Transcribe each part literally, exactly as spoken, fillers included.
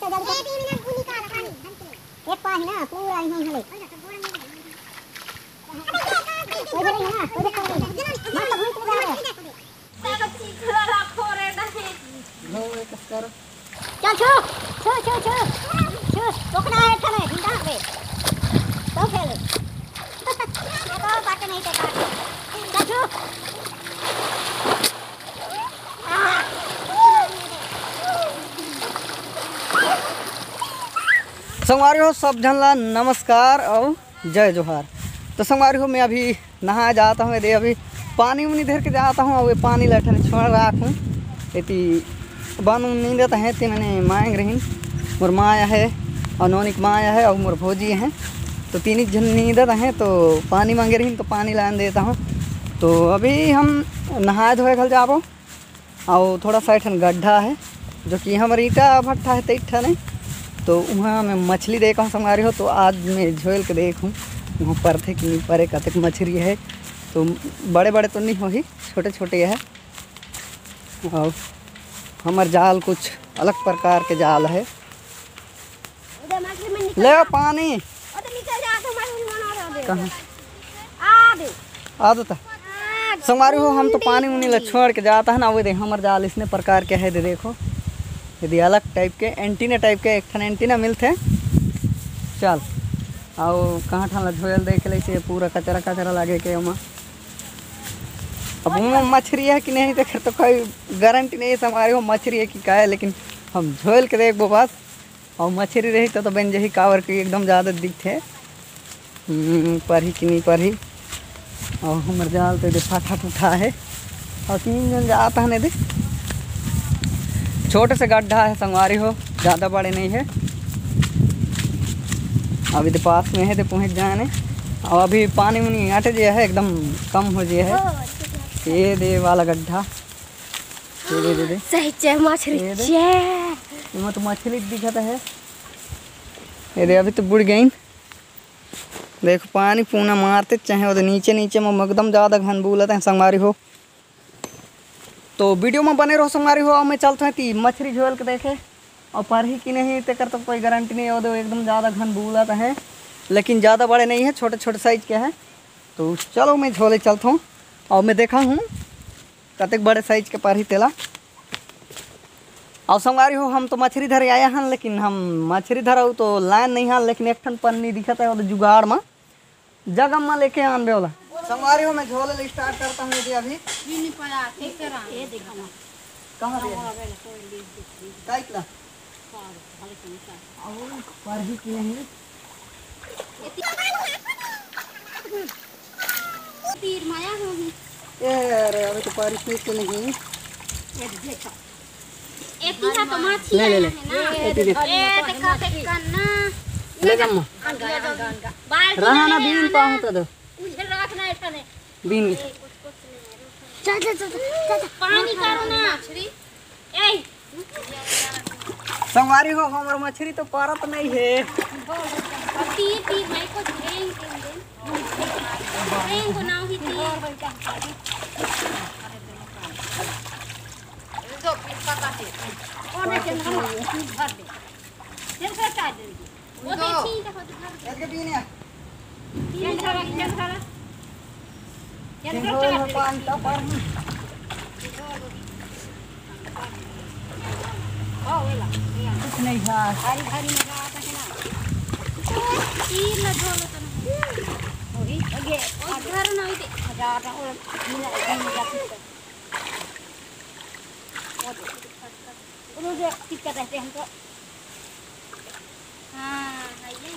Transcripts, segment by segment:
एक पाही ना पूरा यहीं हले। कोई जगह ना, कोई जगह नहीं। मत भूल के जा रहे। सब चीज वाला फोरे नहीं। लो, एक कर। चल, छू, छू, छू, छू। छू, टोकना है, ठने, हिंदा पे। तो खेल। ये तो बात नहीं, ते काट। चल, छू। संगवारी हो, सब झन ला नमस्कार अउ जय जोहार। तो संगवारी हो, मैं अभी नहाए जात हूँ, दे अभी पानी उनी धर के जात हूँ, अउ ये पानी ला ठने छोड़ राख हूँ। एती बन उन नींदत हे, ते मने मांग रहीन, मोर माँ हे अउ नोनी के माँ हे अउ मोर भौजी हे, तो तीन झन नींदत हे, तो पानी मांगे रहीन, तो पानी लान देता हूँ। तो अभी हम नहाए धोए घल जाबो। अउ थोड़ा सा एक ठन गड्ढा हे, जो कि हमर ईंटा भट्ठा हे, तेईस ठन हे, तो उहाँ मैं मछली देख हूँ संगवारी हो। तो आज मैं झोल के देख हूँ, उहाँ परथे कि नहीं परे, कतेक मछली हे। तो बड़े बड़े तो नहीं होही, छोटे छोटे हे। अउ हमर जाल कुछ अलग प्रकार के जाल हे। उधर मछली में निकल ले जा। पानी। ओ तो निकल जा, तो मछली बना रहा दे। कहाँ? आ दे। आ दो ता। आ, संगवारी हो, हम तो पानी उनी ला छोड़ के जाता है ना, वो दे हमर जाल इसने प्रकार के है, दे देखो, ये दे अलग टाइप के, एंटीना टाइप के, एक ठन एंटीना मिलथे। चल, आओ कहाँ ठन ला झोल देख ले, से पूरा कचरा कचरा लागे के ओमा। अब ओमा मछरी है कि नहीं, तेकर तो कोई गारंटी नहीं है, संगवारी हो, मछरी है कि का है, लेकिन हम झोल के देखबो बस। अउ मछरी रही तो, तो बन जही, काबर कि एकदम ज़्यादा दिखथे। हम्म, परही कि नहीं परही। अउ हमर जाल तो दे फटाफट उठा है। अउ तीन झन जात हन एदे। छोटे से गड्ढा है संगवारी हो, ज़्यादा बड़े नहीं है। अभी तो पास में है, तो पहुँच जाने। अउ अभी पानी उनी अटे जे है, एकदम कम हो जे है। ये दे वाला गड्ढा। दे, दे, दे, दे। सही चे मछली ये दे। चे। एमा तो मछली दिखत है। ये दे, अभी तो बुड़ गई। देखो, पानी पूना मारते चाहे, वो तो नीचे, नीचे में एकदम ज़्यादा घन बुलत है संगवारी हो। तो वीडियो में बने रहो संगवारी हो, अउ मैं चलत हूँ ती मछरी झोल के देखे, अउ परही कि नहीं, तेकर तो कोई गारंटी नहीं है, वो तो एकदम ज़्यादा घन बुलत है, लेकिन ज़्यादा बड़े नहीं है, छोटे, छोटे साइज के है। तो चलो, मैं झोले चलत हूँ, अउ मैं देखा हूँ कतेक बड़े साइज के परही तेला। अउ संगवारी हो, हम तो मछरी धरे आया हन, लेकिन हम मछरी धरऊ तो लायन नहीं हन, लेकिन एक ठन पन्नी दिखत है, वो तो जुगाड़ मा जगह मा लेके आनबे वाला। संगवारी हो, मैं झोले ले स्टार्ट करता हूँ ये अभी। ये नहीं पड़ा, कैसे रहा? ये देखो ना। कहाँ पे? काइट ला? अउ परही कि नहीं? तीर माया हो। ए, अरे, अभी तो परही फिर से नहीं। ये देखो। एती हा तो माछी ले, ले, ले। आया है ना। एती दे। ए, देखा, देखा ना। ले जम्मा। बाल्टी रहा ना, में बीन आना। पाहूं तो दो। उधर रखना है ठने। बीन। चल, चल, चल, चल, चल। पानी करो ना। ए। संगवारी हो, हमर मछरी तो परत नहीं है। तीर, तीर, मैं को झेल के दे। मैं को नाव ही तीर। ओ नहीं, चल, हम भर दे। चल, कर काट दे। वो दो। देखी, देखो, तो भर दे। एक बीन है। तीन धरा, तीन धरा। तीन धरा, पाँच का पर। ओ, वेला, वेला। कुछ नहीं था। भारी, भारी मजा आता है ना। तीन ना झोलो तो ना। वही, ये, ओ, घर ना होते। मजा आता है, और तीन, तीन मजा आता है। वो देखो, कितना दिक्कत रहते हैं हमको। हाँ, है ये। ए,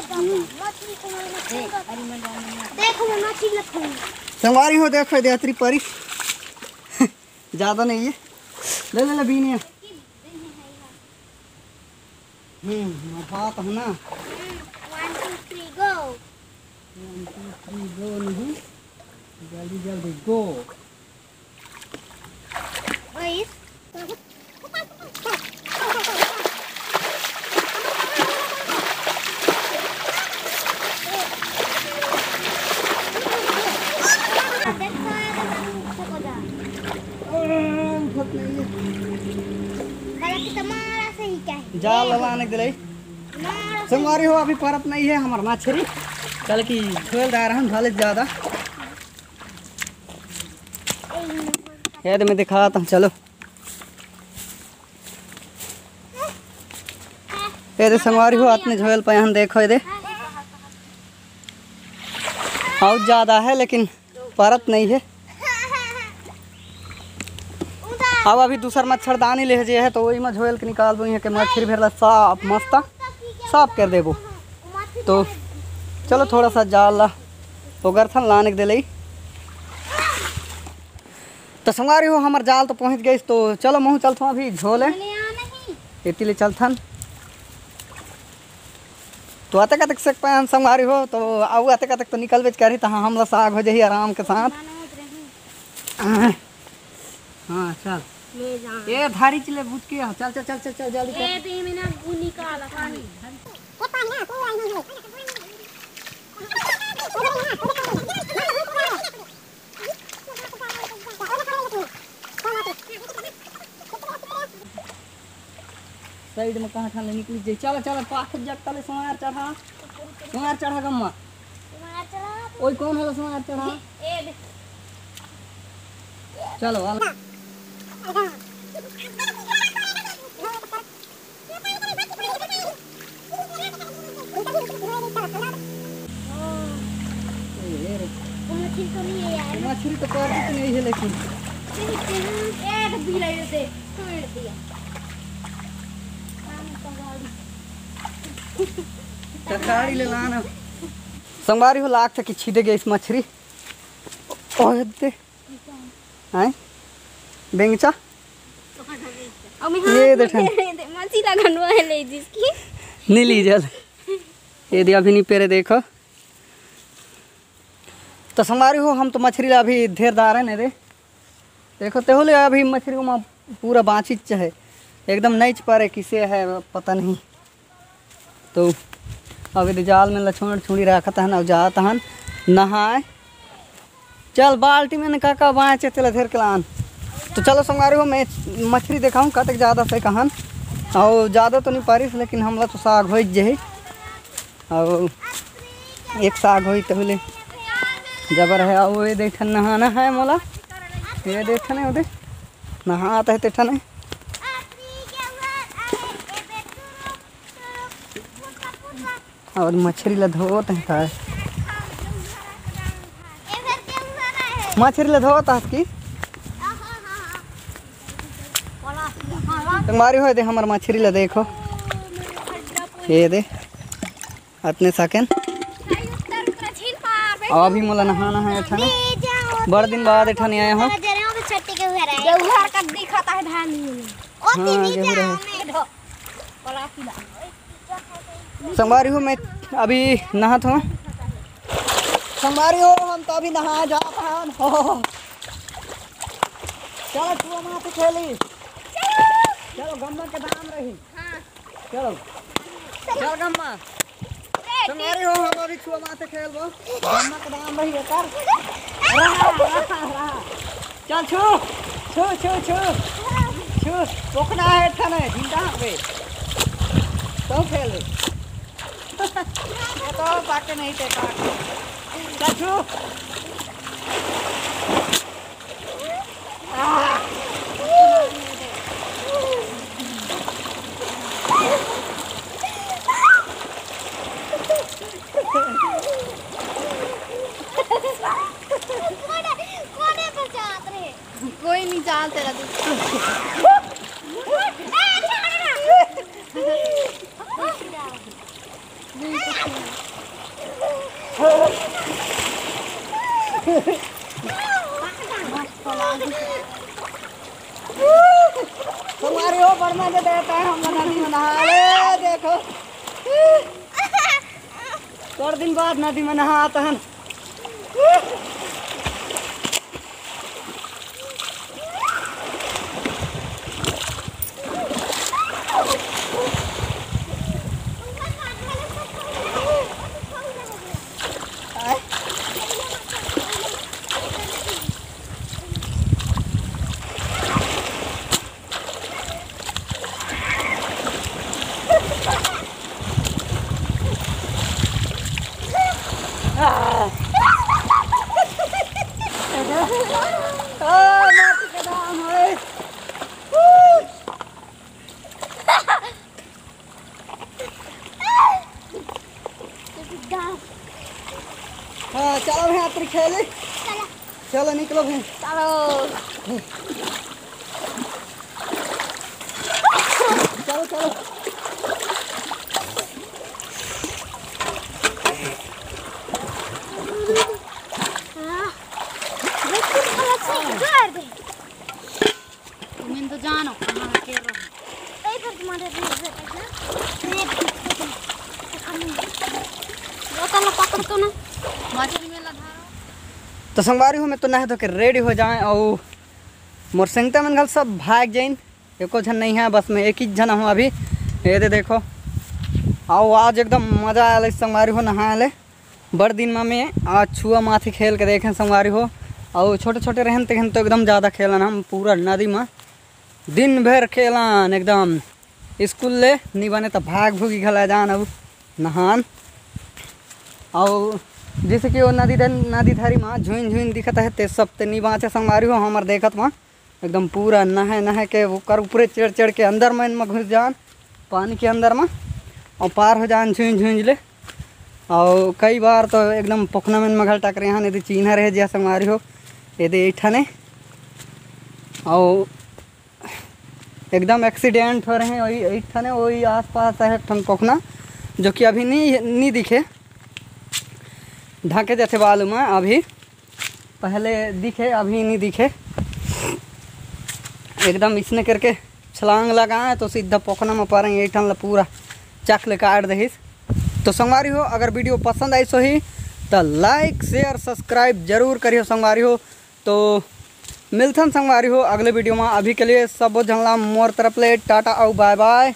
दादा, मछली को मैंने ए, अरे, मैं डालूंगा। देखो, मैं मछली रखूंगा। संगवारी हो, देखो, दे अतरी परिस। ज्यादा नहीं है। ले, ले, ले, बीन है। हम्म, मरहा तो है ना। हम्म, one, two, three, go। One, two, three, go नहीं। जल्दी, जल्दी, go। लाने के दिलाई। संगवारी हो, अभी परत नहीं है हमार मछरी, कल की झोल डार हम भले ज्यादा। ये तो मैं दिखाता हूँ, चलो। ये दे संगवारी हो, आतने झोल पे यहाँ देखो, ये दे बहुत ज्यादा है, लेकिन परत नहीं है। अब अभी दूसर मच्छरदानी ले जे है, तो वही में झोल के निकालबो। यहाँ के मछरी भेर ला साफ मस्त साफ कर देबो। तो चलो, थोड़ा सा जाल ला ओगरथन लाने के दिलाई। तो संगवारी हो, हमर जाल तो पहुँच गइस, तो चलो महूँ चलथों अभी झोले। एती ले चलथन। तो अतेक अतेक सेक पायन संगवारी हो, तो अउ अतेक अतेक तो निकलबेच करही, तहाँ हमला साग हो जाही आराम के साथ। हाँ, चल। ये धारी चिले बुझ के, चल, चल, चल, चल, चल, जल्दी कर। साइड में कहाँ ठान ले निकली जाई। चल, चल, पाख जग तले सोनार चढ़ा, सोनार चढ़ा गम्मा। ओए, कौन हला सोनार चढ़ा? चलो, वाला। ए, ए रे। मछली तो नहीं है यार। मछली तो कर दी नहीं है, लेकिन एक बिलाई दे, छोड़ दिया। तो गाड़ी ले लाना। संगवारी हो, लाग सके छिदे गइस मछरी। ओए दे। हैं? बेंगचा? ये देखन। मछली लगन हुआ है ले जिसकी। नहीं ली जल। ये दे अभी नहीं पेरे, देखो। तो संगवारी हो, हम तो मछरी ला अभी ढेर दार है ने रे। देखो, तेहू ले अभी मछरी ओमा पूरा बाँचिच हे, एकदम नइच परे किसे हे, पता नहीं। तो अभी तो जाल में लछुड़ छुड़ी रखत हन, अउ जात हन नहाए। चल, बाल्टी में न का का बाँचे, तेला धेर के लान। तो चलो संगवारी हो, मैं मछरी देखाऊँ, कतक ज़्यादा से कहन, अउ ज़्यादा तो नहीं पारिस, लेकिन हमला तो साग होइच जही। अउ एक साग होई तहले जबर है। अउ ये दे ठन नहाना है मोला, ये दे ठन है, ओदे नहात है ते ठन है। अउ मछरी ला धोत है का? मछरी ला धोत है की? संगवारी हो दे हमर मछरी ला देखो, ये दे। अतने साकेन। अउ अभी मोला नहाना है एठन। बड़ दिन बाद एठन आए हो। गेहूं हर कब दिखाता है धान। हाँ, गेहूं रहे। संगवारी हो, मैं अभी नहात हूँ। संगवारी हो, हम तो अभी नहा जात हन। हो, हो, हो। चलो, छुआ माथे खेली। चलो, गम्मा के दाम रही। हाँ। चलो। चल गम्मा। संगवारी हो, हम अभी छुआ माथे खेलबो। गम्मा के दाम रही एकर। रहा, रहा, रहा। चल छू। छू, छू, छू। छू। ओखना है ठने, जिंदा हवे। तो खेल। ये तो पाके नहीं थे, पाके। चल छू। कोई नहीं, चाल तेरा तू। तुम्हारी हो, बड़ मजा देता है, हम नदी में नहा ले। देखो, थोड़े दिन बाद नदी में नहा आता है। हाँ, चलो भैया, आतरी खेली। चलो निकलो भैया। चलो। चलो, चलो। हाँ। तुम तो जानो कहाँ के रहो। बोतल पकड़ तो ना। तो संगवारी हो, मैं तो नहा धो के रेडी हो जाए, अउ मोर संगता मन घल सब भाग जाइन। एको झन नहीं है, बस मैं एक ही झन हूँ अभी। ये दे देखो, अउ आज एकदम मजा आया ले संगवारी हो नहाए ले। बड़ दिन में मैं आज छुआ माथी खेल के देखें संगवारी हो। अउ छोटे छोटे रहन तेहन तो एकदम ज़्यादा खेलन हम पूरा नदी में, दिन भर खेलन एकदम। स्कूल ले नी बने त भाग भूगी घला जान अउ नहान। अउ जैसे कि वो नदी धन नदी धारी मा झुइन झुइन दिखत है, ते सब ते नी बाँचे संगवारी हो। हमर देखत मा एकदम पूरा नहे नहे के ओकर ऊपरे चढ़ चढ़ के अंदर मन मा घुस जान, पानी के अंदर मा, अउ पार हो जान झुइन झुइन ले। अउ कई बार तो एकदम पोखना मन मा घल टकरे हन। यदि चिन्हा रहे जिया संगवारी हो, यदि एक ठने अउ एकदम एक्सीडेंट हो रहे हैं। वही एक ठने वही आसपास है एक ठन पोखना, जो कि अभी नहीं नहीं दिखे, ढाके जाथे बालू में। अभी पहले दिखे, अभी नहीं दिखे। एकदम इसने करके छलांग लगाए तो सीधा पोखना में पड़ेंगे, एक ठन ला पूरा चक ले काट दहिस। तो संगवारी हो, अगर वीडियो पसंद आई सोही तो लाइक शेयर सब्सक्राइब जरूर करियो संगवारी हो। तो मिलथन संगवारी हो अगले वीडियो में। अभी के लिए सबो झन ला मोर तरफ ले टाटा अउ बाय बाय।